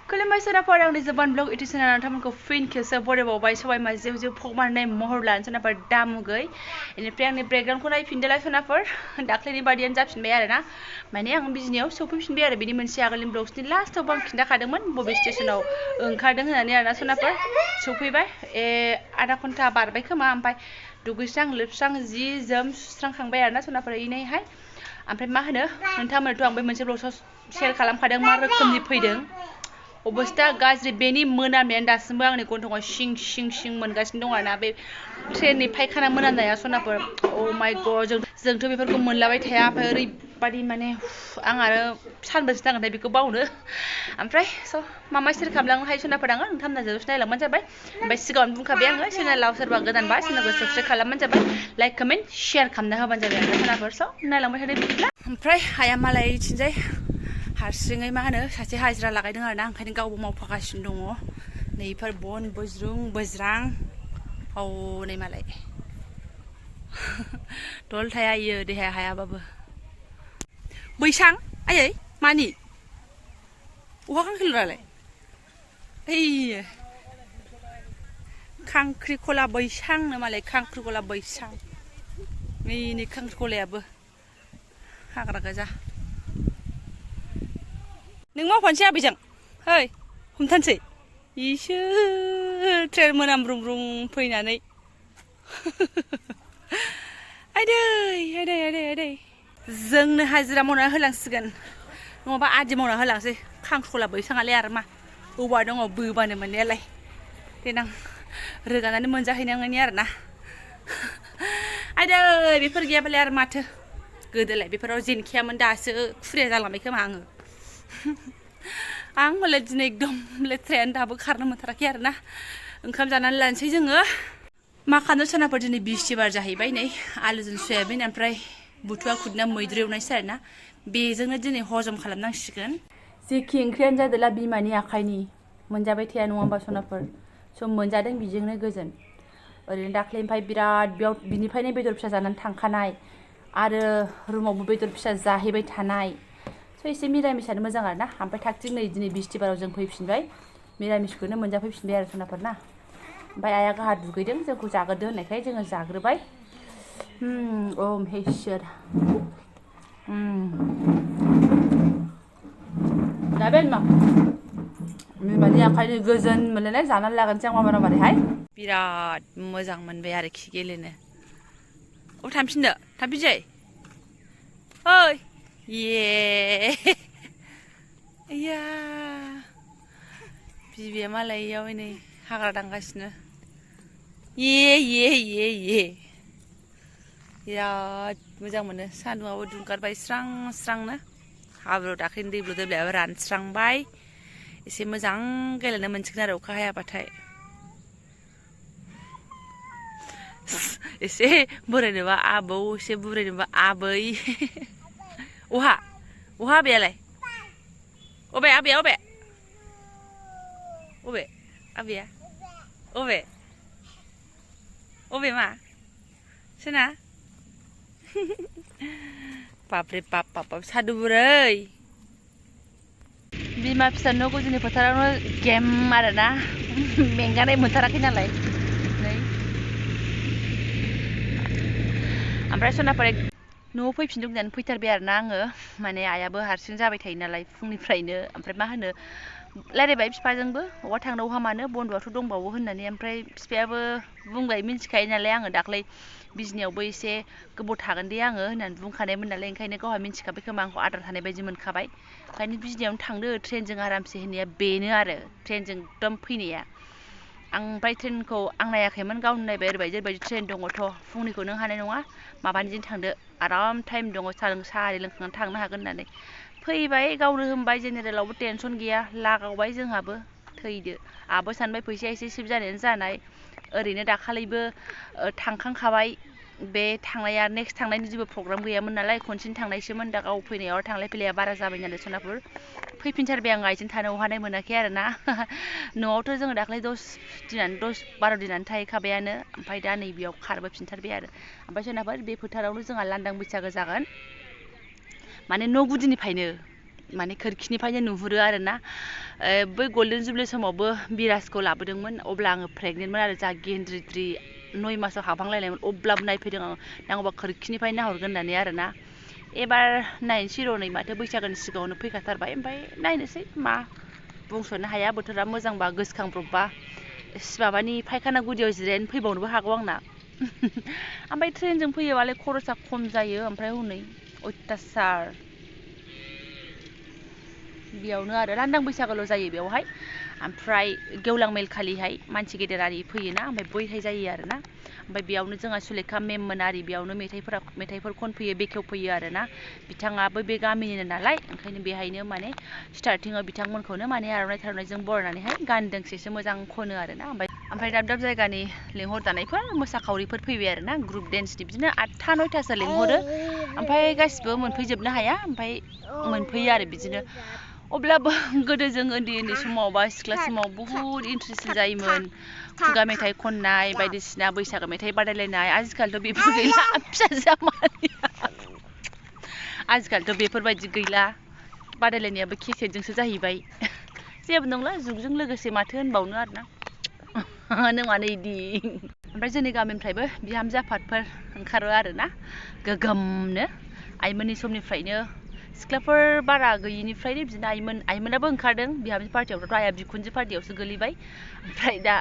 खुलुमबाय सोनाफोर आंनि जबान ब्लग इटिसनाव नोंथांमोनखौ फिन खेबसे बरायबावबाय सबाय मा जेव जेव फक मारनाय महर लानो सोनाफोर दामुगै बेनिफ्राय आंनि बेकग्राउन्डखौ नायफिनदोलाय सोनाफोर दाख्लैनि बादियानो जाफिनबाय आरोना माने आं बिजनियाव सौफैफिनबाय आरो बिनि मोनसे आगोलनि ब्लग्सनि लास्टआवबो आं खिन्थाखादोंमोन बबे स्टेसनाव ओंखारदों होननानै आरोना सोनाफोर सौफैबाय आधा घन्टा बारबाय खोमा ओमफ्राय दुगैस्रां लोबस्रां जि जोम सुस्रांखांबाय आरोना सोनाफोर इनैहाय ओमफ्राय मा होनो नोंथांमोनथ' आं बे मोनसे ब्लग्सआव शेयार खालामखादों मा रोखोमनि फैदों अबस्था गाज्रि बेनि मोनामनायानो दासिमबो आंनि गन्थंआव सिं सिं सिं मोनगासिनो दं आरोना बे ट्रेननि फायखाना मोनामनाया सनाफोर अ माय गड जोंथ' बेफोरखौ मोनलाबाय थाया ओमफ्राय ओरैबादि माने आं आरो सानबेसे नांगोनथाय बेखौ बावनो ओमफ्राय स' मामा सेयार खालामलांनो हायो सनाफोर आङो नोंथांमोना जोबोद नायलांबानो जाबाय ओमफ्राय सिगाङावनो बुंखाबाय आङो चेनेलाव सोरबा गोदानबा चेनेलखौ साबसक्राइब खालामबानो जाबाय लाइक कमेन्ट शेयार खालामना होबानो जाबाय आरो सनाफोर स' नायलांबाय थादो बिदिब्ला ओमफ्राय आइया मालाय इथिंजाय हारसिङै मा होनो सासे हाजिरा लागायदों आरोना ओंखायनो गावबो मावफागासिनो दङ नैफोर बन बोज्रुं बोज्रां हनै मालाय दल थाया इयो देहाया हायाबाबो बैसां आयै मानि अहा खांखिलरालाय ओइ खांख्रिखला बैसांनो मालाय खांख्रिखला बैसां नै खांख्रिखलायाबो हाग्रा गोजा नों मावफानोसै आबैजों है हमथानोसै इसोर ट्रेन मोनामब्रुं फैनानै आइदै आइदै आइदै आइदै जोंनो हाजिरा मावना होलांसिगोन नङाबा आदि मावना होलांसै खांख्रिखला बैसाङालाय आरो मा औवा दङ बोबानो मोननायालाय देनां रोगानानै मोनजाहैनांगोननि आरोना आइदै बेफोर गैयाबालाय आरो माथो गोदोलाय बेफोराव जेनखायामोन दासो खुरिया जालांबाय खोमा आङो आं मालाय दिनै एकदम लेथ्रायानो दाबो खारनो मोनथाराखै आरोना ओंखाम जानानै लानोसै जोङो मा खालामनो सोनाफोर दिनै बिस्थिबार जाहैबाय नै आलुजों सयाबिन ओमफ्राय बुथुवा खुदना मैद्रु एवनायसै आरोना बेजोंनो दिनै हजम खालामनांसिगोन जेखि ओंख्रियानो जादोला बिमानि आखाइनि मोनजाबाय थाया नङा होमबा सनाफोर सम मोनजादों बिजोंनो गोजोन ओरैनो दाख्लै ओमफ्राय बिराद बेयाव बिनिफ्रायनो बेदर फिसा जानानै थांखानाय आरो रुमावबो बेदर फिसा जाहैबाय थानाय स' एसे मिरामिसानो मोजां आरोना ओमफ्राय थागथिग नै दिनै बिस्थिबाराव जों फैफिनबाय मिरामिसखौनो मोनजाफैफिनबाय आरो सोनाफोर ना ओमफ्राय आइया गाहा दुगैदों जोंखौ जाग्रोदो होननायखाय जोङो जाग्रोबाय ओम हेसोर जाबाय मा बिमानि आखाइनि गोजोन मोनलायलाय जानानै लागोनसै आं माबार माबारैहाय बिराद मोजां मोनबाय आरोखि गेलेनो अब थांफिनसै ओइ ये या बिबैया मालाय इयाव नै हाग्रा दांगासिनो ये बिराद मोजां मोनो सान्दुंआबो दुंगारबाय स्रां स्रांनो हाब्रुआव दाख्लैनो दैब्रु दैब्लायाबो रानस्रांबाय एसे मोजां गेलेनो मोनसिगोन आरो अखा हायाबाथाय एसे बोरायनोबा आबौ एसे बुरायनोबा आबै अहा आबैयालाय अबे आबैया अबे आबैया अबे मा सोना बाब्रे बाब सादु बुरै बिमा फिसा न' गुदिनि फोथारावनो गेम आरोना मेंगानाय मोनथाराखै नालाय नै ओमफ्राय सनाफोर न'आव फैफिनदों होननानै फैथारबाय आरोना आङो माने आइयाबो हारसिं जाबाय थायो नालाय फुंनिफ्रायनो ओमफ्राय मा होनो रायलायबाय बिफाजोंबो अबा थांनो अहा मानो बन्द'आथ' दंबावो होननानै ओमफ्राय बिफायाबो बुंबाय मिन्थिखायो नालाय आङो दाख्लै बिजनियावबो एसे गोबाव थागोन दे आङो होननानै बुंखानायमोन नालाय ओंखायनो गावहा मिन्थिखाबाय खोमा आंखौ आद्रा थानाय बायदि मोनखाबाय ओंखायनो बिजनियावनो थांदो ट्रेनजों आरामसे होननाया बेनो आरो ट्रेनजों एकदम फैनाया आं ओमफ्राय ट्रेनखौ आं नायाखैमोन गावनो नायबाय ओरैबायदि ट्रेन दङथ' फुंनिखौ नों हानाय नङा माबानिजों थांदो आराम टाइम दङ साहा आरि लोंखांनानै थांनो हागोन होननानै फैबाय गावनो होनबाय जेनेरेलावबो टेनसन गैया लागावबाय जोंहाबो थैदो आहाबो सानबाय फैसाया एसे सेभ जानायानो जानाय ओरैनो दाखालिबो थांखांखाबाय बे थांनाया नेक्स्ट थांनायनि जेबो प्रग्राम गैयामोन नालाय खनसेनो थांनायसोमोन दा गाव फैनायाव थांलाय फैलाया बारा जाबाय नालाय सनाफोर फैफिनथारबाय आं आइजों थानो अहानाय मोनाखै आरोना न'आवथ' जोङो दाख्लै 10-12 दिनानो थाहैखाबायानो ओमफ्राय दा नैबेयाव खारबोफिनथारबाय आरो ओमफ्राय सोनाफोर बे फोथारावनो जोंहा लांदां बैसागो जागोन माने न' गुदिनिफ्रायनो माने खोरखिनिफ्रायनो नुहुरो आरोना बै गल्डेन जुबलि समावबो बिराजखौ लाबोदोंमोन अब्ला आङो प्रेगनेन्टमोन आरो जा गेन्द्रिद्रि 9 मासाव हाबहांलायनायमोन अब्लाबो नायफैदों आङो नांगौबा खोरखिनिफ्राय नाहरगोन होननानै आरोना एबार नायनोसै र' नै माथो बैसागोनि सिगाङावनो फैखाथारबाय ओमफ्राय नायनोसै मा बुंस'नो हाया बोथोरा मोजांबा गोसोखांब्रबबा माबानि फायखाना गुदियाव जिरायनो फैबावनोबो हागौ आंना ओमफ्राय ट्रेनजों फैयोबालाय खरसा खम जायो ओमफ्राय हनै अयथासार बेयावनो आरो लांदां बैसागोल' जायो बेवहाय ओमफ्राय गेवलां मेल खालिहाय मानसि गेदेर आरि फैयोना ओमफ्राय बैहाय जायो आरोना ओमफ्राय बेयावनो जोंहा सुलेखा मेममोन आरि बेयावनो मेथाइफोर खनफैयो बेखेवफैयो आरोना बिथाङाबो बे गामिनिनो नालाय ओंखायनो बेहायनो माने स्टार्टिङाव बिथांमोनखौनो माने आर'नाइ थार'नाइजों बरायनानैहाय गान दोंसेसो मोजां खनो आरोना ओमफ्राय दाब दाब जायगानि लेंहरजानायफोर मोसाखावरिफोर फैबाय आरोना ग्रुप डेन्सनि बिदिनो 8था 9थासो लेंहरो ओमफ्राय गासिबो मोनफैजोबनो हाया ओमफ्राय मोनफैयो आरो बिदिनो अब्लाबो गोदो जों उन्दै समाव बा सिख्ला समाव बुहुत इन्ट्रेस्टिं जायोमोन खुगा मेथाइ खननाय बायदिसिना बैसागो मेथाइ बादायलायनाय आजिखालिथ' बेफोर गैला फिसाजोआ मानिया आजिखालिथ' बेफोरबायदि गैला बादायलायनायाबो केसेटजोंसो जाहैबाय जेबो नंला जुगजों लोगोसे माथो होनबावनो आरोना नों मानो इदि ओमफ्राय जोंनि गामिनिफ्रायबो बिहामजो आफादफोर ओंखारो आरोना गोगोमनो आइमोननि समनिफ्रायनो सिख्लाफोर बारा गैयिनिफ्रायनो बिदिनो आइमोनाबो ओंखारदों बिहामजो पार्टियावथ' आइया बिखुनजो पार्टियावसो गोलैबाय ओमफ्राय दा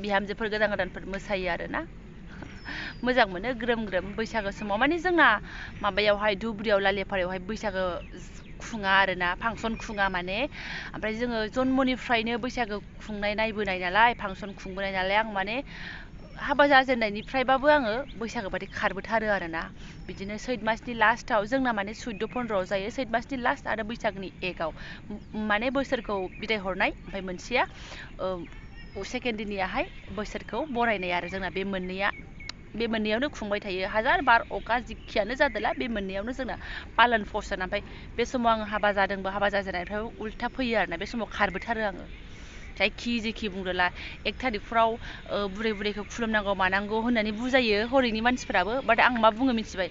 बिहामजोफोर गोदानफोर मोसायो आरोना मोजां मोनो ग्रोम ग्रोम बैसागो समाव माने जोंना माबायावहाय धुबुरियाव लालिपारायावहाय बैसागो खुङा आरोना फांसन खुङा माने ओमफ्राय जोङो जन्मनिफ्रायनो बैसागो खुंनाय नायबोनाय नालाय फांसन खुंबोनाय नालाय आं माने हाबा जाजेननायनिफ्रायबाबो आङो बैसागो बादि खारबोथारो आरोना बिदिनो सैत मासनि लास्टआव जोंना माने 14-15 जायो सैत मासनि लास्ट आरो बैसागनि 1आव माने बोसोरखौ बिदाय हरनाय ओमफ्राय मोनसेया सेकेन्ड दिननियाहाय बोसोरखौ बरायनाय आरो जोंना बे मोननैयावनो खुंबाय थायो हाजार बार अखा जिखियानो जादोला बे मोननैयावनो जोंना पालन फसन ओमफ्राय बे समाव आं हाबा जादोंबा हाबा जाजेननायनिफ्राय उल्था फैयो आरोना बे समाव खारबोथारो आङो जायखि जेखि बुंदोला 1 थारिखफ्राव बुरै बुरैखौ खुलुमनांगौ मानांगौ होननानै बुजायो हरैनि मानसिफोराबो बाट आं मा बुङो मिथिबाय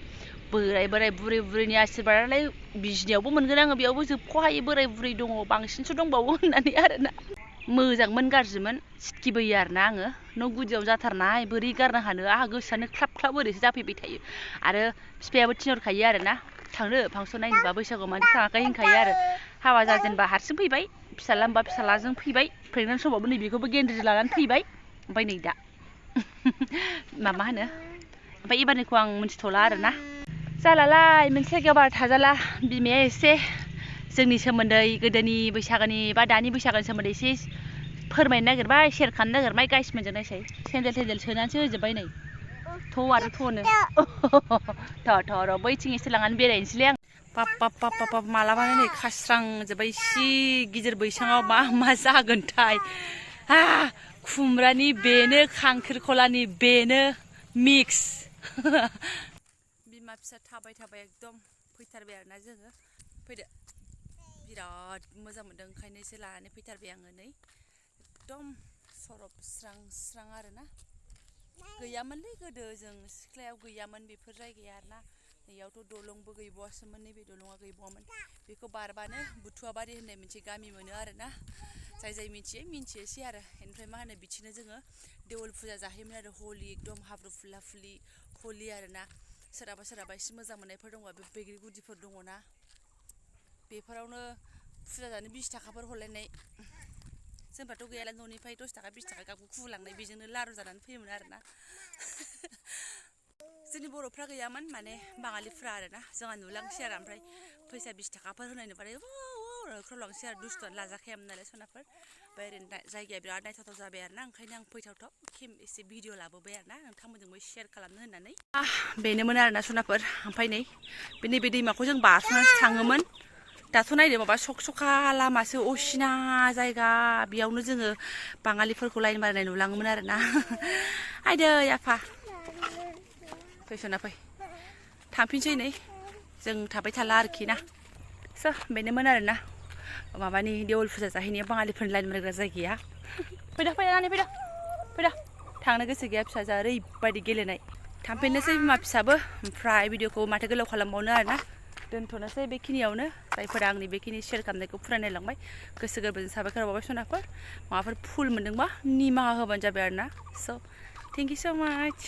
बोराय बुरै बुरैनि आशीर्बादालाय बिजनियावबो मोनगोन आङो बेयावबो जोबख'हायै बोराय बुरै दङ बांसिनसो दंबावो होननानै आरोना मोजांमोन गाज्रिमोन सिटकिबोयो आरोना आङो न' गुदियाव जाथारनाय बोरै गारनो हानो आंहा गोसोआनो ख्लाब ख्लाब ओरैसो जाफैबाय थायो आरो बिफायाबो थिनहरखायो आरोना थांनो फांसन नायनोबा बैसागुआव मानो थाङाखै होनखायो आरो हाबा जाजेनबा हारसिं फैबाय फिसाला होनबा फिसालाजों फैबाय प्रेगनेन्ट समावबो नैबेखौबो गेन्द्रि लानानै फैबाय ओमफ्राय नै दा मा होनो ओमफ्राय एबारनिखौ आं मिन्थिथ'ला आरोना जालालाय मोनसे जायगायाव बारा थाजाला बिमाया एसे जोंनि सोमोन्दै गोदोनि बैसागोनि बा दानि बैसागोनि सोमोन्दै एसे फोरमायनो नागिरबाय शेयार खालामनो नागिरबाय गाइसमोनजों नायसाय सेन्देल सोनानैसो होजोब्बाय नै आरो थ'नो थ' र' बैथिं एसे लांनानै बेरायनोसैलै आं पाप मालाबानो नै खास्रांजोब्बाय सि गिदिर बैसाङाव मा जागोनथाय खुमब्रानि बेनो खांख्रिखलानि बेनो मिक्स बिमा फिसा थाबाय एकदम फैथारबाय आरोना जोङो फैदो बिराद मोजां मोनदों ओंखायनो एसे लानानै फैथारबाय आङो नै एकदम सरब स्रां आरोना गैयामोनलै गोदो जों सिख्लायाव गैयामोन बेफोर जायगाया आरोना नैयावथ' दलंबो गैबावासोमोन नैबे दलङा गैबावामोन बेखौ बारबानो बुथुवाबारि होननाय मोनसे गामि मोनो आरोना जाय मिन्थियोसै आरो ओमफ्राय मा होनो बिदिनो जोङो देवल फुजा जाहैयोमोन आरो हलि एकदम हाब्रु फुला फुलि हलि आरोना सोरहाबा एसे मोजां मोननायफोर दङ बे बैग्रि गुदिफोर दङना बेफोरावनो फुजा जानो 20 थाखाफोर हरलायनाय जोंफ्राथ' गैयाला न'निफ्राय 10 थाखा 20 थाखा गाबखौ खुलांनाय बेजोंनो लारु जानानै फैयोमोन आरोना जोंनि बर'फ्रा गैयामोन माने बाङालिफ्रा आरोना जोंहा नुलांसै आरो ओमफ्राय फैसा 20 थाखाफोर होनाय नुबाथाय होख्रावलांसै आरो दुस्थुआनो लाजाखायामोन नालाय सनाफोर ओमफ्राय ओरैनो जायगाया बिराद नायथावथाव जाबाय आरोना ओंखायनो आं फैथावथाव एसे भिडिअ लाबोबाय आरोना नोंथांमोनजोंबो शेयार खालामनो होननानै बेनोमोन आरोना सनाफोर ओमफ्राय नैबे दैमाखौ जों बारस'नानैसो थाङोमोन दाथ' नायदो माबा सखा लामासो असिना जायगा बेयावनो जोङो बाङालिफोरखौ लाइन बारनाय नुलाङोमोन आरोना आयदै आफा फैस'ना फै थांफिनसै नै जों थाबाय थाला आरोखि ना बेनोमोन आरोना माबानि देवल फुजा जाहैनाया बाङालिफोरनि लाइन मारिग्रा जायगाया फैदा थांनो गोसो गैया फिसाजोआ ओरैबायदि गेलेनाय थांफिननोसै बिमा फिसाबो ओमफ्राय भिडिअखौ माथो गोलाव खालामबावनो आरोना दोनथ'नोसै बेखिनियावनो जायफोरा आंनि बेखिनि शेयार खालामनायखौ फरायनायलांबाय गोसो गोरबोजों साबायखर बावबाय सनाफोर माबाफोर भुल मोनदोंबा निमाहा होबानो जाबाय आरोना स' थेंक इउ स' माच